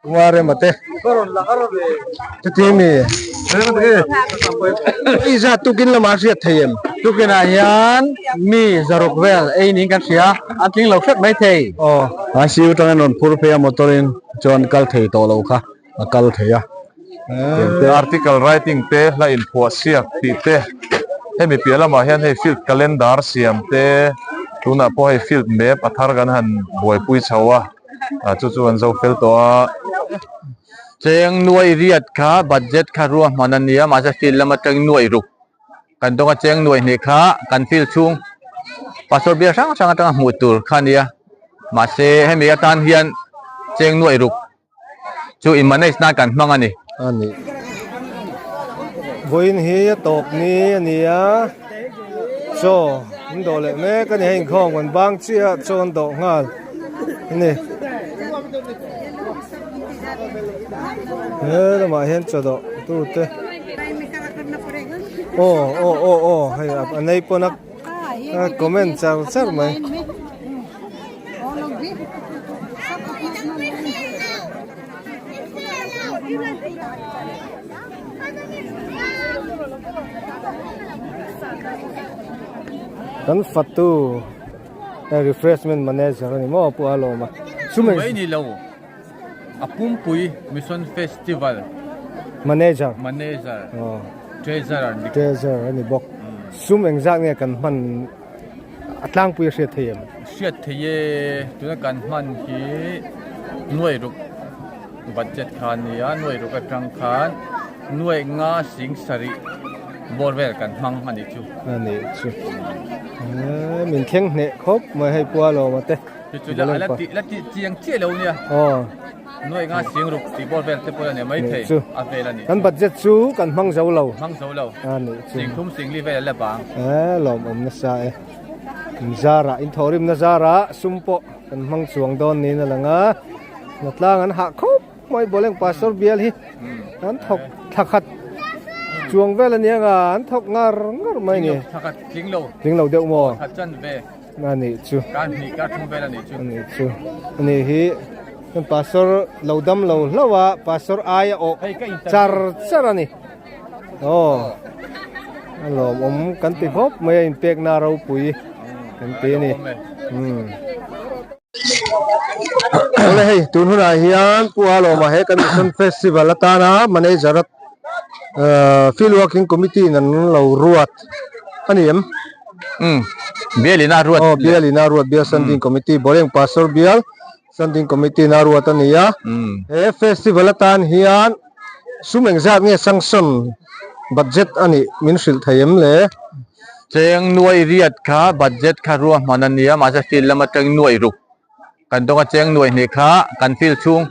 Kumar mate chuti mi i zat tukin lamah hriat thei em tukinah hian mi zaruk vel ei niin kan hria an tling lo hrep mai thei aw ICU atangin rawn phur phei a motor in chuan kal thei tawh lo kha a kal thei a Article writing te hla inphuah siak tih te hemi piah lamah hian hei field calendar siam te tunah pawh hei field map a thar kan han buaipui chho a. Ah chu chu an zo fel tawh a. Cheng nuai riat kha budget kha ruahman a nia mahse field lam atang nuai ruk kan dawng a cheng nuai hnih kha kan field chhung pastor bial hrang hrang atanga hmuh tur kha a nia mahse hemi atan hian cheng nuai ruk chu in manage nan kan hmang a ni. A ni. Vawiin hi a tawp ni a ni a, chaw an dawh leh mek a ni hei inkhawm kan bang chiah a chaw an dawh nghal a ni. He lamah hian chaw dawh tu te aw aw aw aw hei a nei pawn a comment char char mai. Kan fatu refreshment manager a ni maw pu Alawma chu mai ni lo a pumpui mission festival manager manager treasurer treasurer a ni bawk sum engzat nge kan hman A tlangpui a hriat thei em? Hriat thei e, tuna kan hman hi nuai ruk budget kha a nia, nuai ruk atang khan nuai nga sing sarih bawr vel kan hmang a nih chu. A nih chu. Min thleng hneh khawp mai hei pua lawm ate. Chu chu la ti la ti chiang chiah lo nia. Aw. Nuai nga sing ruk tih bawr vel te pawh a ni mai thei a vel a nih chu. Kan budget chu kan hmang zo lo. Hmang zo lo. A nih chu. Sing thum sing li vel a la bang. E lawmawm nasa e. In zarah in thawhrimna zarah sum pawh kan hmang chuang dawn niin a lang a. Hnatlang an hah khawp mai Boleng Pastor bial hi an thawk thla khat chuang vel a nia nga an thawk ngar ngar mai ni. Thla khat tling lo. Tling lo deuh maw? Thla chan ve. A nih chu. Kar hnih kar thum vel a nih chu. A nih chu. A nih hi kan pastor lo dam lo hlauh a pastor aia awh char char a ni. Aw a lawmawm kan ti khawp mai a inpekna ropui kan ti a ni. Umm. Awle hei tun hunah hian Pu Alawma he kan Mission Festival atana manager a field working committee in an lo ruat a ni em? Umm bial in a ruat. Aw bial in a ruat bial standing committee Boleng Pastor bial standing committee in a ruat a ni a. He festival atan hian sum engzat nge sanction budget a nih min hrilh thei em le? Cheng nuai riat kha budget kha ruahman a nia mahse field lam atang nuai ruk kan dawng a cheng nuai hnih kha kan field chhung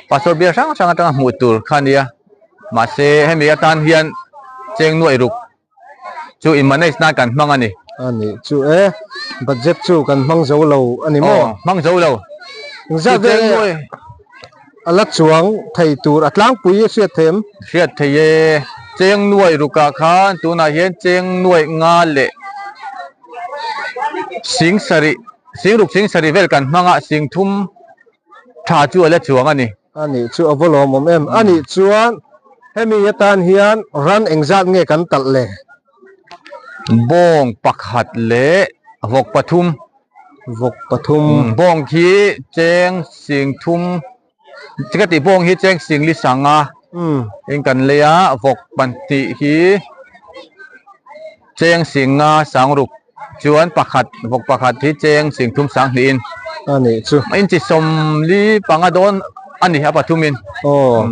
pastor bial hrang hrang atanga hmuh tur kha a nia mahse hemi atan hian cheng nuai ruk Chu in manage nan kan hmang a ni. A nih chu e, budget chu kan hmang zo lo a ni maw? Aw, hmang zo lo. Engzat vel nge a la chuang thei tur a tlangpui a hriat thei em? Hriat thei e, cheng nuai rukah khan tunah hian cheng nuai nga leh sing sarih, sing ruk sing sarih vel kan hmang a, sing thum tha chu a la chuang a ni. A nih chu a va lawmawm em? A nih chuan hemi atan hian ran engzat nge kan talh le? Bawng pakhat leh vawk pathum. Vawk pathum. Bawng khi cheng sing thum, ka tih bawng hi cheng sing li sang a, in kan lei a, vawk pahnih hi cheng sing nga sang ruk. Chuan pakhat vawk pakhat hi cheng sing thum sang hnihin a nih chu. Inchi sawmli panga dawn a ni a pathumin. Aw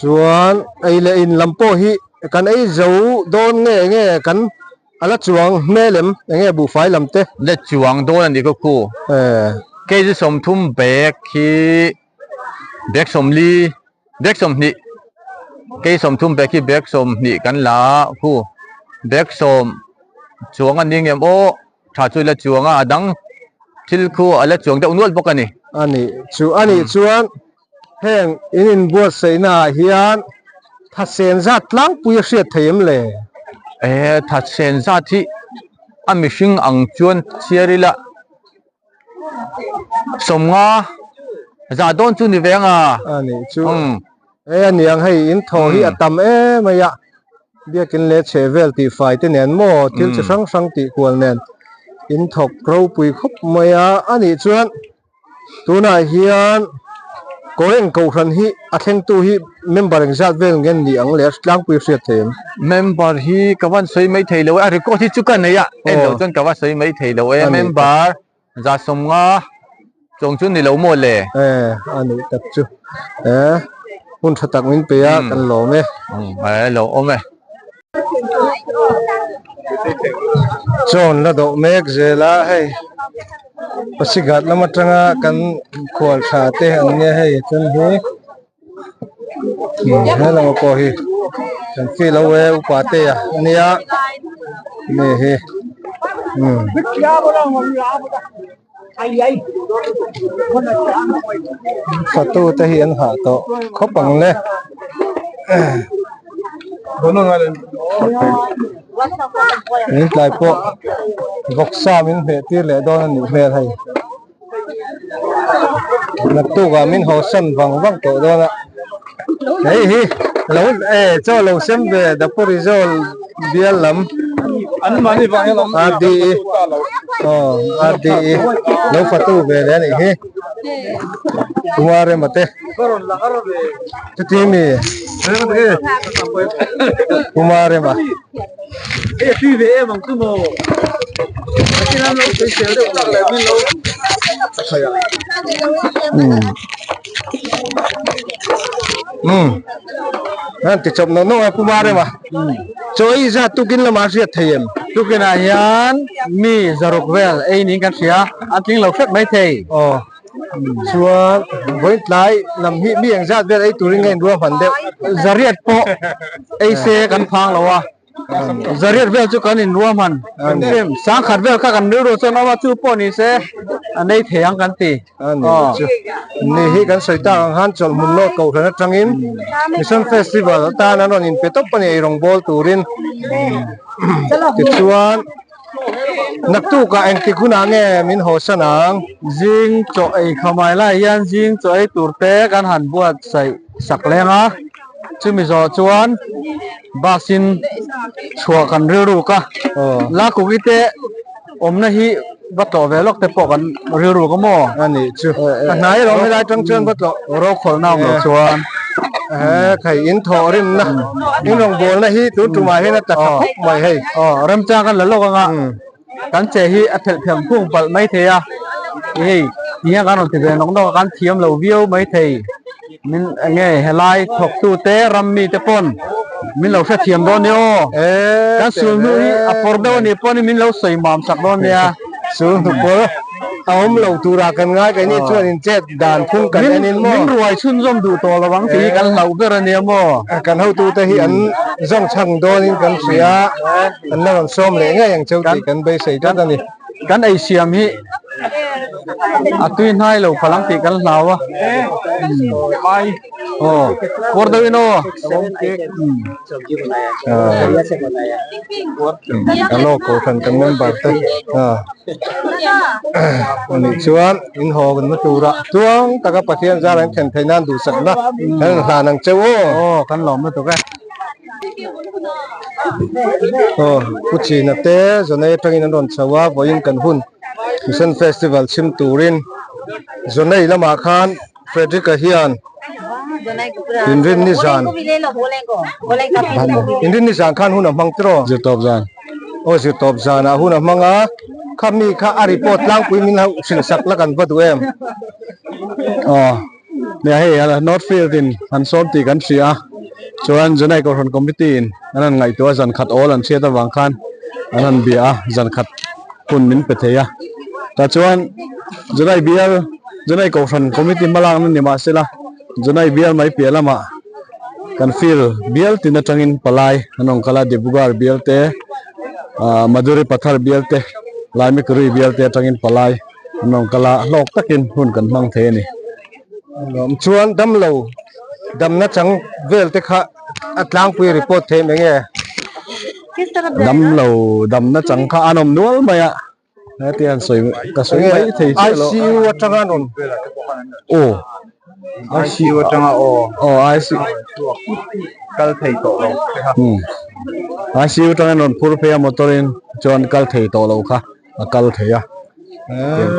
chuan ei leh in lam pawh hi kan ei zo dawn nge enge kan a la chuang hmel em enge buhfai lam te. La chuang dawn a ni ka khu. Kg 30 bag hi bag 40 Bag 20 kei 30 bag hi bag 20 kan la a khu bag sawm chuang a ni ngem aw tha chu la chuang a a dang thil khu a la chuang deuh nual bawk a ni. A nih chu a nih chuan heng in inbuatsaihna ah hian thatsen zat tlangpui a hriat thei em le? E thatsen zat hi a mihring ang chuan chhiar ila. Sawmnga. Za dawn chu ni ve ang a. A nih chu. E a niang hei in thaw hi a tam em mai a. Biakin leh chheh vel tih fai te nen maw thil chi hrang hrang tih kual nen in thawk ropui khawp mai a. A nih chuan tunah hian Kawreng Kohhran hi a thlengtu hi member engzat vel nge ni ang le a tlangpui hriat thei em? Member hi ka van sawi mai thei lo e, a record hi chu ka nei a, en loh chuan ka va sawi mai thei lo e, member 150 chuang chu ni lo maw le? E a nih tak chu e hun tha tak min pe a kan lawm e. E lo awm e. Chawn la dawh mek zel a hei Pasighat lam atanga kan khual tha te an nia hei chuan hi he lama pawh hi kan feel ho e upa te a nia mi hi umm. Fatu te hi an hah tawh khawp ang le. Min tlai pawh vawksa min hmeh tir leh dawn a nih hmel hei. Naktukah min haw san vang vang tawh dawn a. Hei hi lo e chaw lo sem ve Dapurizol bial lam RDE aw RDE lo fatu ve leh a nih hi Kumar emaw te chuti mi Kumar emaw. Umm an ti chawp nawk nawk a Kumar emaw chaw ei zat tukin lamah a hriat thei em? Tukinah hian mi zaruk vel ei niin kan hria a tling lo hrep maithei. Aw chuan vawiin tlai lam hi mi engzat vel ei turin nge inruah hman deuh? Zariat pawh ei se kan phang lo a. Zariat vel chu kan inruah hman sangkhat vel kha kan rilru chuan awm a chu pawh ni se a nei thei ang kan ti. Aw. Ni hi kan sawi tak ang khan chawlhmun lawt kohhran atangin Mission Festival atan an rawn inpe tawp a ni eirawng bawl turin tichuan naktukah engtik hunah nge min haw san ang? Zing chaw ei khamai lai hian zing chaw ei tur te kan han buatsaih sak leng a. Chumi zawh chuan bus in chhuah kan rilruk a, Lakuki te awmna hi va tlawh ve lawk te pawh kan rilruk a maw? A nih chu. A hnai erawh helai atang chuan va tlawh. Rokhawlhna awm loh chuan. He khai in thawh rimna, in rawngbawlna hi tun tumah hian a tla tha khawp mai hei. Aw, remchang kan la lawk anga kan che hi a phelh pheng phung palh mai thei a, hei ti hian kan rawn ti ve nawk nawk a, kan thiam lo viau mai thei. Min enge helai thawktu te ram mi te pawn min lo hrethiam dawn nia aw. Kan sul hnu hi a pawr deuh a nih pawhin min lo sawi mam sak dawn nia. Sul hnu pawr a awm lo turah kan ngai keini chuan in chet dan phung kan en in maw. Min ruai chhunzawm duh tawh lo ang tih hi kan hlauh ber a nia maw. Kan hotute hi an zawng chhang dawnin kan hria a, an la rawn sawm leh ngei ang cheu tih kan beisei tlat a ni. Kan ei siam hi a tui hnai lo phalh ang tih kan hlau a. Aw pawr deuh in aw. Hello kohhran kan member te anih chuan in haw kan na tura tluang taka Pathian zar an thlen theih nan duhsakna kan rawn hlan ang cheu aw. Aw kan lawm lutuk e. Aw Pu China te Zonei atangin an rawn chho a vawiin kan hun Mission Festival chhim turin Zonei lamah khan Frederick-a hian inrinni zan inrinni zan khan hun a hmang tiraw? Zirtawp zan. Aw zirtawp zanah hun a hmang a, kha mi kha a report tlangpui min hauh hrilhsak la kan va duh em? Aw nia hei North Field in an sawm tih kan hria a, chuan Junai Kohhran Committee in an han ngaihtuah a zan khat awl an hriat avang khan an han bia a zan khat hun min pe thei a, tah chuan Junai bial Junai Kohhran Committee hmalakna ni mahse la Junai bial mai piah lamah kan field bial tin atangin palai an awm kal a Dibrugarh bial te ah Madhuri Pathar bial te Laimikuri bial te atangin palai an awm kal a hlawk takin hun kan hmang thei a ni. Lawm chuan damlo damna chang vel te kha a tlangpui report thei mai nge? Damlo damna chang kha an awm nual mai a. Heti an sawi ka sawi mai thei chiah lo. ICU atanga an rawn aw ICU atanga aw aw ICU kal thei tawh lo hmm ICU atanga an rawn phur phei a motor in chuan kal thei tawh lo kha a kal thei a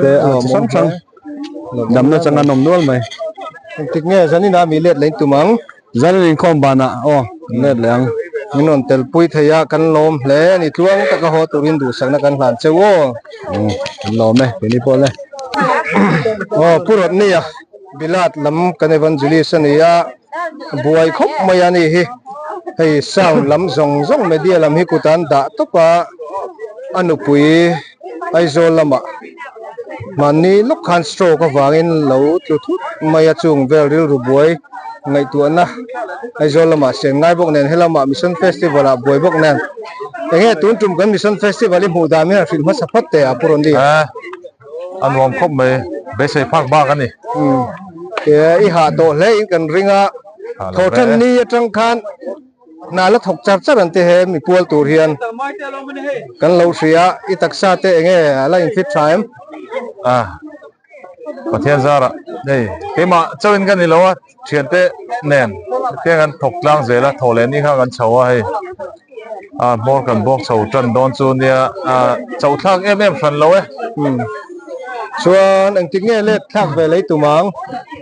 te a chi hrang hrang damna chang an awm nual mai. Engtik nge zanin ah mi let leh in tum ang? Zanin inkhawm banah aw kan let leh ang. Min rawn telpui thei a, kan lawm hle a ni. Tluang taka haw turin duhsakna kan hlan cheu aw. Umm kan lawm e, keini pawh le. Aw Pu Rodney-a Bilat lam kan evangelist a ni a, buai khawp mai a ni hi. Hei sound lam zawng zawng media lam hi kut an dah tawp a, a nupui Aizawl lamah mahni lawk khan stroke avangin lo tlu thut mai a chung vel rilru buai ngaihtuahna Aizawl lamah sen ngai bawk nen helamah Mission Festival ah buai bawk nen enge tun tum kan Mission Festival hi hmuh dan hian hrilh hmasa phawt teh a Pu Ronnie. Eh a nuam khawp mai beisei phak bak a ni. Umm i hah tawh hle in kan ring a thawhtan ni atang khan Hna la thawk char char an ti he mi pual tur hian kan lo hria i taksa te enge a la infit tha em? A Pathian zara hei keimah chauhin ka ni lo a thiante nen hetiang kan thawk tlang zel a thaw leh ni kha kan chho a hei a hmawr kan bawk chho tan dawn chu nia a chauh thlak em em hran lo e. Chuan engtik nge let thlak ve lei tum ang?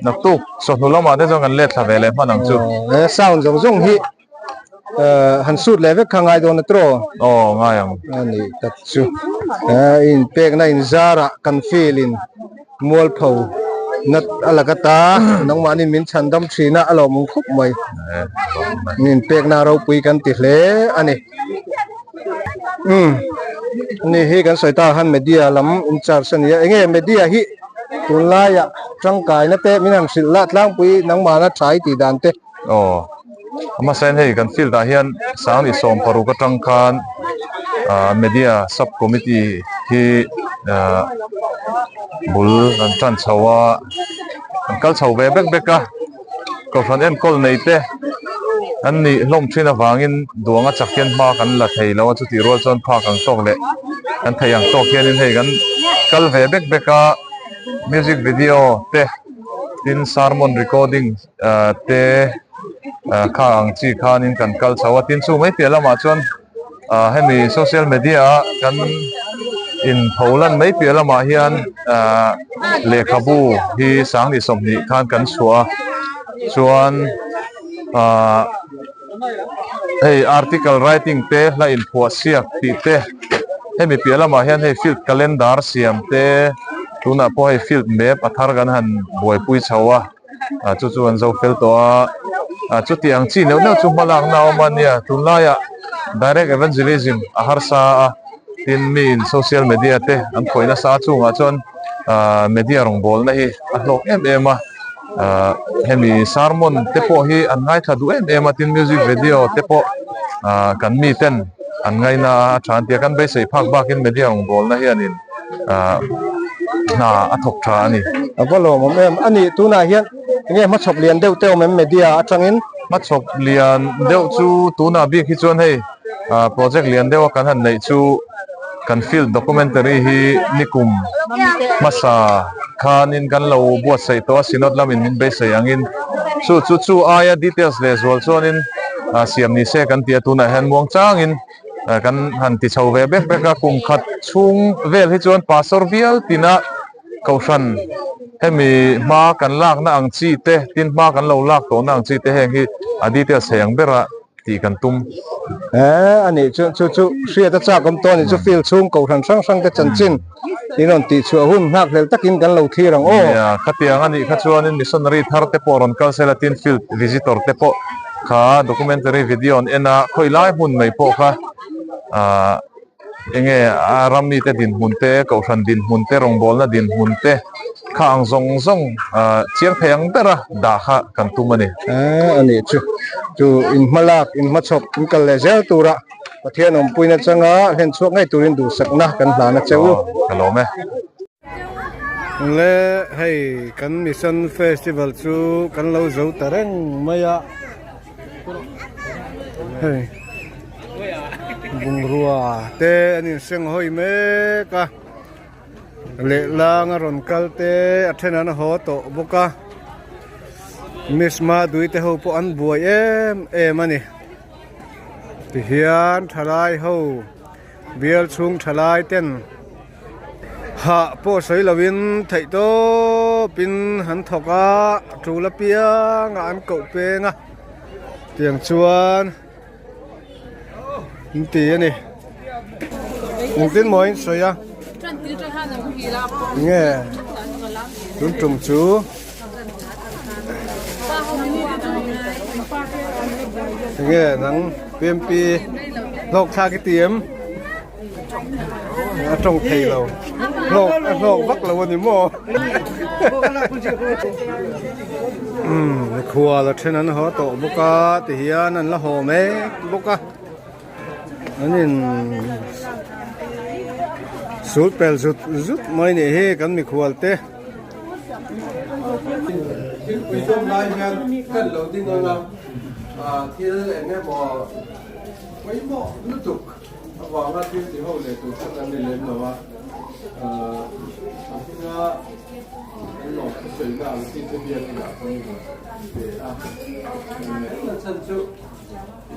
Naktuk Chawhnu lamah te chuan kan let thla ve leh hman ang chu. He sound zawng zawng hi han shoot leh vek kha ngai dawn a tiraw? Aw ngai ang. A nih tak chu. Inpekna inzarah kan feel in mualpho nat a la ka ta. Nangmahni min chhandam thin a, a lawmawm khawp mai. Inpekna ropui kan ti hle a ni. Umm ani hi kan sawi ta khan media lam in charge a ni a enge media hi tunlaiah tangkaina te min han hrilh lah tlangpui nangmahna tha i tih dan te. Aw hmasa in hei kan field ah hian Sangni 16 atang khan ah media sub committee hi ah bul an tan chho a an kal chho ve bek bek a. Kohhran enkawl nei te an nih hlawm thin avangin duanga chak hian hma kan la thei lo a, chutih rual chuan phak ang tawk leh kan theih ang tawk hianin hei kan kal ve bek bek a, music video te tin sermon recording te kha ang chi khanin kan kal chho a, tin chu mai piah lamah chuan. ah hemi social media a kan in pho lan mai piah lamah hian ah lehkhabu hi sanghnih 20 khan kan chhuah a chuan ah hei article writing te hla inphuah siak tih te hemi piah lamah hian hei field calendar siam te tunah pawh hei field map a thar kan han buaipui chho a. ah chu chu an zo fel tawh a ah chuti ang chi neuh neuh chu hma lakna a awm a nia tunlaiah direct evangelism a harsa a tin miin social media te an khawih nasa a chungah chuan ah media rawngbawlna hi a hlawk em em a ah hemi sermon te pawh hi an ngaithla duh em em a tin music video te pawh ah kan mi ten an ngaina a tha an ti a kan beisei phak bakin media rawngbawlna hianin ah hna a thawk tha a ni. A va lawmawm em? A nih tunah hian enge hmachhawp lian deuh te awm em media atangin? Hmachhawp lian deuh chu tunah bik hi chuan hei ah project lian deuh a kan han neih chu kan field documentary hi nikum hmasa khanin kan lo buatsaih tawh a synod lamin min beisei angin chu chu chu aia details leh zual chuanin ah siam ni se kan ti a tunah hian muang changin Kan han ti chho ve bek bek a, kum khat chhung vel hi chuan pastor vial tina kohhran hemi hma kan lakna ang chi te tin hma kan lo lak tawhna ang chi te heng hi a details thei ang bera tih kan tum. Eh a nih chu chu chu hriat a chak awm tawh a nih chu field chhung kohhran hrang hrang te chanchin in rawn tih chhuah hun nghak hlel takin kan lo thlir ang aw. Nia, khatiang a nih kha chuanin missionary thar te pawh rawn kal sela tin field visitor te pawh Kha documentary video an en a, khawi lai hmun mai pawh kha ah enge a ram mite dinhmun te, kohhran dinhmun te, rawngbawlna dinhmun te kha ang zawng zawng ah chiang thei ang bera dah kha kan tum a ni. A nih chu, chu inhmalak, inhmachhawp, inkal leh zel tura Pathian awmpuina changa hlen chhuak ngei turin duhsakna kan hlan a che u. Ka lawm e. Le hei kan mission festival chu kan lo zo ta reng mai a hei bungrua te an inseng hawi mek a. Lehlang a rawn kal te a then an haw tawh bawk a Miss Madui te ho pawh an buai em em a ni tihian thalai ho bial chhung thalai ten hah pawh sawi lovin theih tawpin an thawk a tul apiang ah an koh peng a tiang chuan. An ti a ni. Engtin maw in sawi a? Nge tun tum chu nge nang PMP hlawk thlak i ti em? A tawng thei lo. Hlawk a hlawk vak lo a ni maw? Umm mikhual a then an haw tawh bawk a tihian an la haw mek bawk a an in sul pel zut zut mai nih hi kan mikhual te. Thilpui zawm lai hian kan lo ding ang a, thil eng emaw pawimawh lutuk avanga thil ti ho leh tur kha kan ni lem lo a, a hminga Kan lawm thu sawina ang chi chu biakin ah kan in pe a, a chhan chu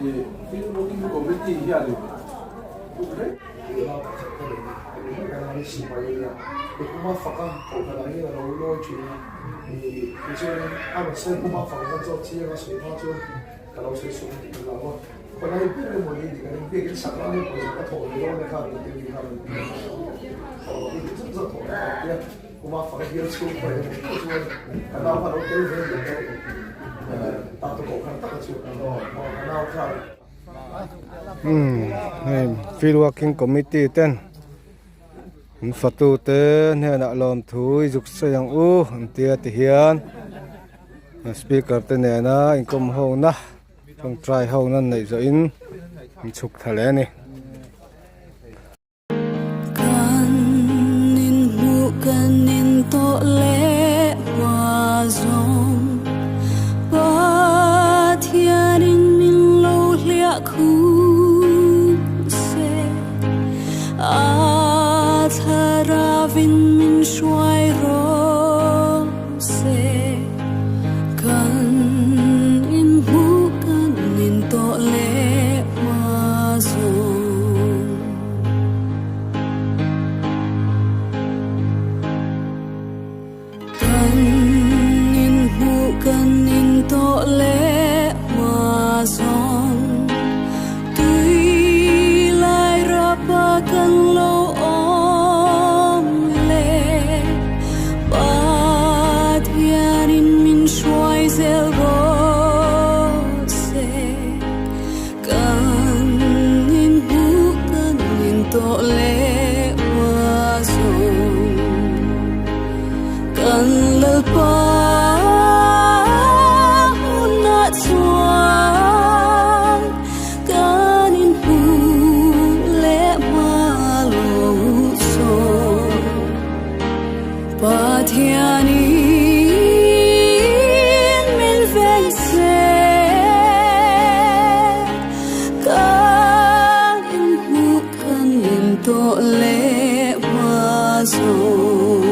ih field working committee hianin hun rei Kuma fang bial chhung pawh emaw pawh chuan ka nau kha lo tel ve leh deuh ta ta pawh khan taka chu ka nau khan. Umm hei field working committee ten an fatu te hnenah lawmthu i zuk sawi ang u an tia ti hian speaker te nena inkawm ho na tawngtai ho na neih zawh in an chhuk thla leh a ni. Kan inhmuh kan intawh leh hma zawng Pathianin min lo hliah khum se A thlaravin min hruai rawh se Kan inhmuh kan intawh leh hma zawng. Kan inhmuh kan intawh leh hma zawng Tui lai rapa kan lo awm leh Pathianin min hruai zel rawh se. Kan inhmuh kan intawh leh hma zawng Kan Lalpa hunah chuan kan inhmuh leh hma lo zawng Pathianin min veng se Kan inhmuh kan intawh leh hma zawng.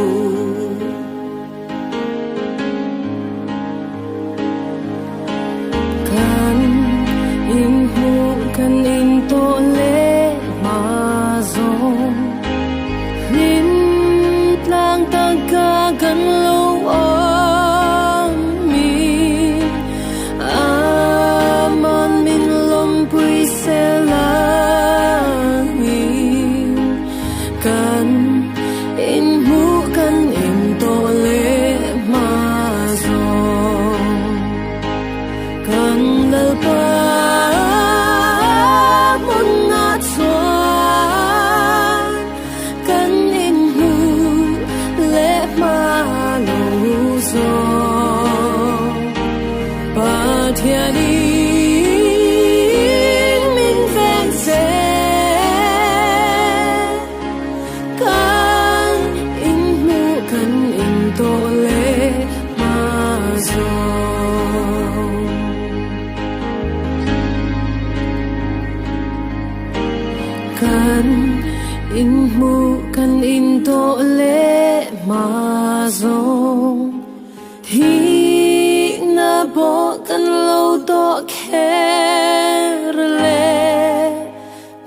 Kan inhmuh kan intawh leh hma zawng. Hlim tlang taka kan lo awm in Aman min lawmpui sel angin Kan inhmuh kan intawh leh hma zawng. Kan Lalpa hmunah chuan kan inhmu leh hma lo zawng. Pathianin min veng che. Kan inhmuh kan intawh leh hma zawng. Kan inhmuh kan intawh leh. zawng Thihna pawh kan lo tawh kher le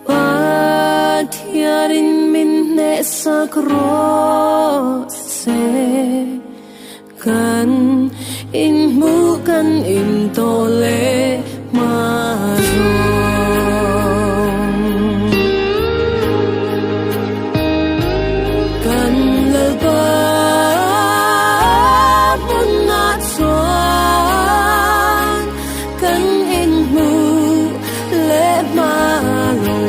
Pathianin min hnehsak rawh se Kan inhmuh kan intawh leh hma zawng. Kan Lalpa hmunah chuan kan inhmuh leh hma lo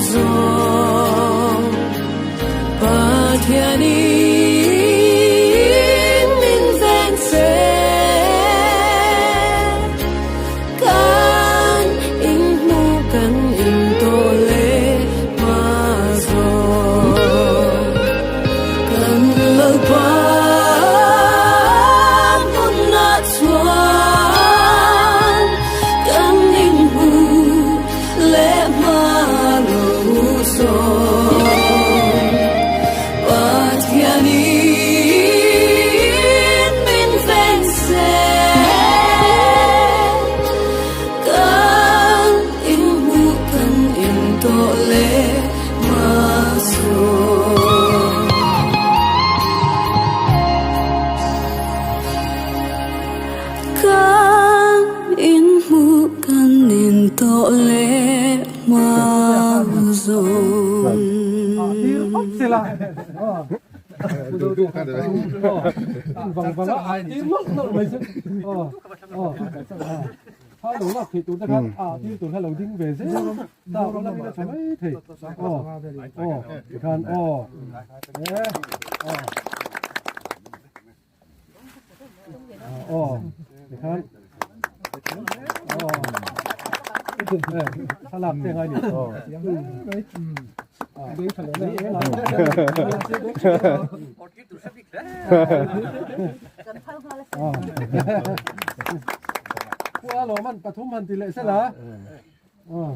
zawng. Pathianin min veng che, kan inhmu kan intawh leh hma zawng. Kan Lalpa hmunah chuan kan inhmu leh hma lo zawng. Pathianin min veng se, kan inhmuh kan intawh leh hma zawng. Kan inhmuh kan intawh leh hma zawng. Aw tikhan aw thlalak te ngai ni aw khua lo man pathum han ti leh sela aw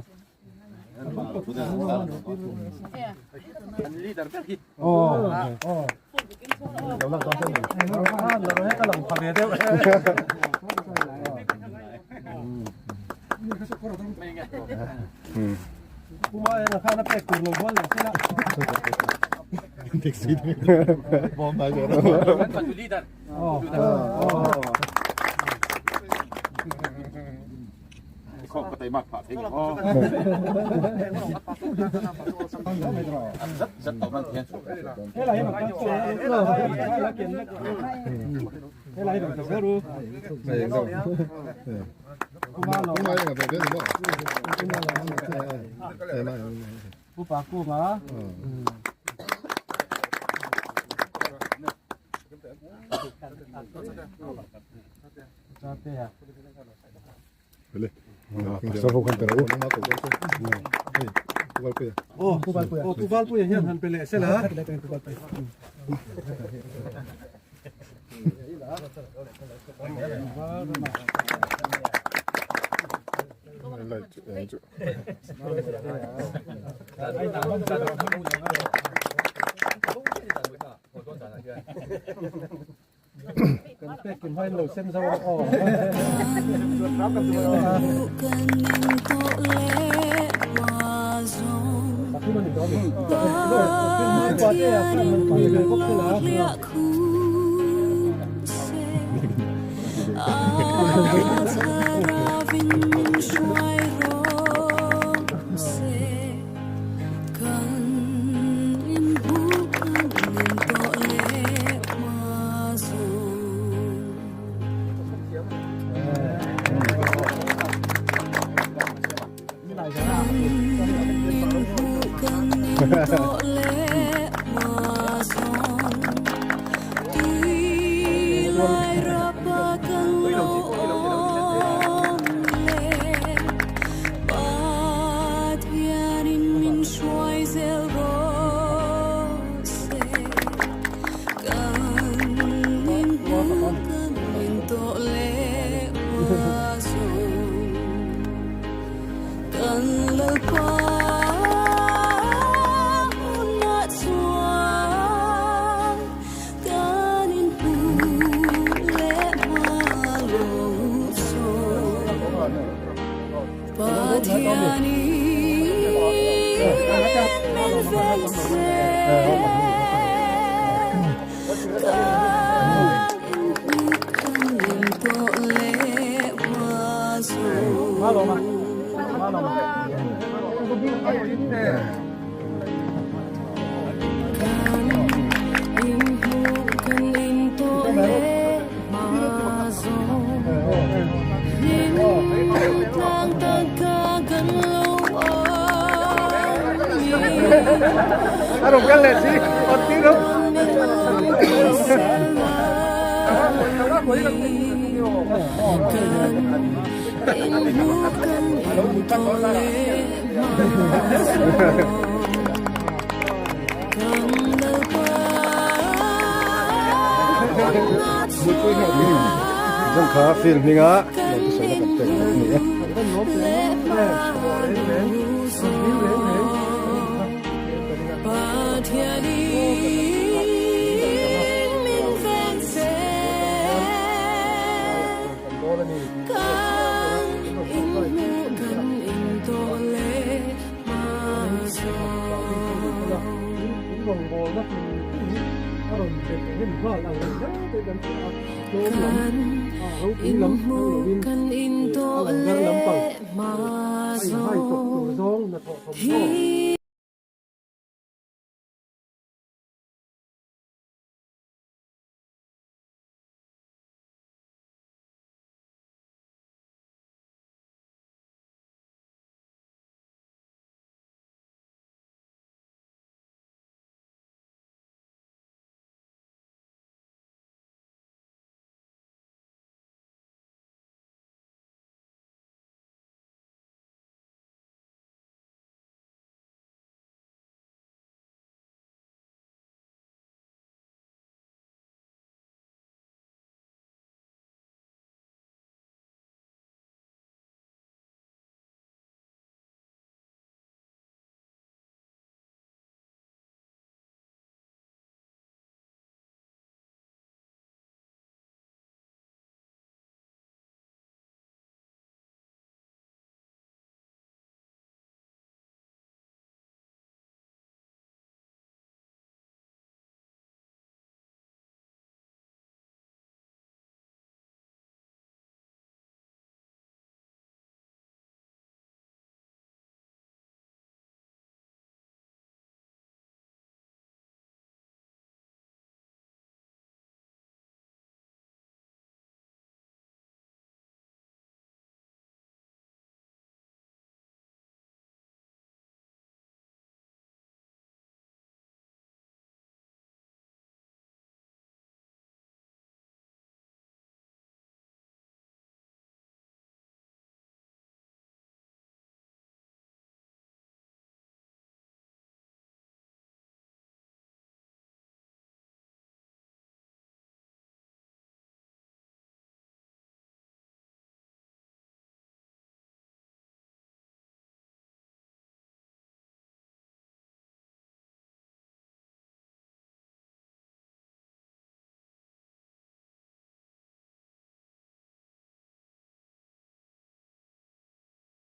A rawn kal leh si, awt tir rawh. Zang kha film hminga lo ti sawi na kan pek a ni e.